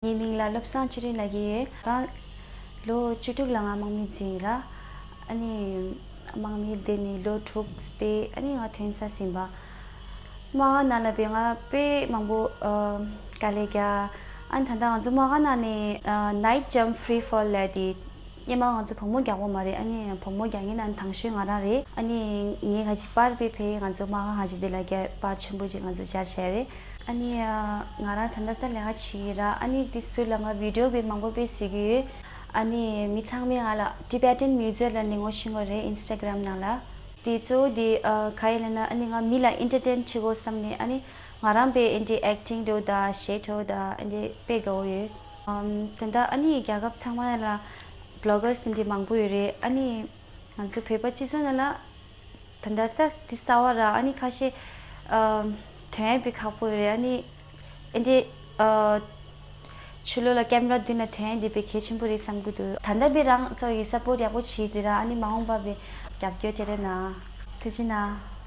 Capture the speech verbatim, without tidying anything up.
ངའི་མིང་ལ་བློ་བཟང་ཆོས་སྒྲོན་ལབ་ཀྱི་ཡོད། ད་ལོ་བཅུ་དྲུག་ལ་ང་དམག་མི་འཛིན་ཡིན་ར། ཨ་ནི་དམག་མི་བསྡད་ནས་ལོ་དྲུག་སྟེ་ཨ་ནི་ང་ཐོན་ས་ཟིན་པ། དམག་སྒར་ནང་ལ་བས་ང་དཔེ་མང་པོ་ཨ་དཀའ་ལས་བརྒྱབ། ཨ་ནི་ད་ལྟ་ང་ཚོ་དམག་སྒར་ནང་ནས་ཨ་night jump free fall ལབ་དེ། སྔོན་མ་ང་ཚོ་བུ་མོ་རྒྱག་གི་མ་རེད། ཨ་ནི་བུ་མོ་རྒྱག་མཁན་ནང་དང་ཤོས་ང་རང་རེད། ཨ་ནི་ངས་ཁ་ཅིག་པར་དཔེ་ཕེ་ང་ཚོ་དམག་སྒར་ཁ་ཅིག་དེ་ལ་རྒྱ་པར་ཆེན་པོ་ཅིག་ང་ཚོ་སྦྱར་བྱས་རེད། ཨ་ནི་ཨ་ང་རང་ད་ལྟ་ད་ལས་ཀ་བྱེད་ཀྱི་ར། ཨ་ནི་དེ་ཟུར་ལ་ང་video དཔེ་མང་པོ་དཔེ་གཟིགས་ཀྱི་ཡོད། ཨ་ནི་མི་ཚང་མས་ང་ལ་Tibetan Muser ལབ་ནས་ངོ་ཤེས་ཀྱི་རེད་Instagram ནང་ལ། དེ་གཙོ་བོ་དེ་ཨ་ག་ཡིན་ལབ་ན་ཨ་ནི་ང་མི་ལ་entertain བྱེད་དགོས་བསམ་ནས། ཨ་ནི་ང་རང་དཔེ་ཨེ་འདྲའི་acting འགྲོ་དང་གཞས་འགྲོ་དང་ཨེ་འདྲའི་དཔེ་དགའ་བོ་ཡོད། ཨམ་ད་ལྟ་ཨ་ནི་རྒྱལ་ཁབ་ཚང་མ་ལ་bloggers དེ་འདྲའི་མང་པོ་ཡོད་རེད། ཨ་ནི་ང་ཚོ་བོད་པ་སྤྱི་ཚོགས་ནང་ལ་ད་ལྟ་ད་དེ་གསར་པ་ར། ཨ་ནི་ཁ་ཤས་ཨམ་ཐོན་ཡ་དཔེ་ཁག་པོ་ཡོད་རེད། ཨ་ནི་ཨེ་འདྲའི་ཨ་ཕྱི་ལོགས་ལ་camera མདུན་ལ་ཐོན་ཡ་དེ་དཔེ་གལ་ཆེན་པོ་རེད་བསམ་གྱི་འདུག་ད་ལྟ་དཔེ་རང་ཚོ་ཡི་support ཡག་པོ་བྱེད་དེ་ར། ཨ་ནི་མ་འོངས་པ་དཔེ་རྒྱབ་སྐྱོར་དེ་རེད་ན། ཐུགས་རྗེ་གནང་།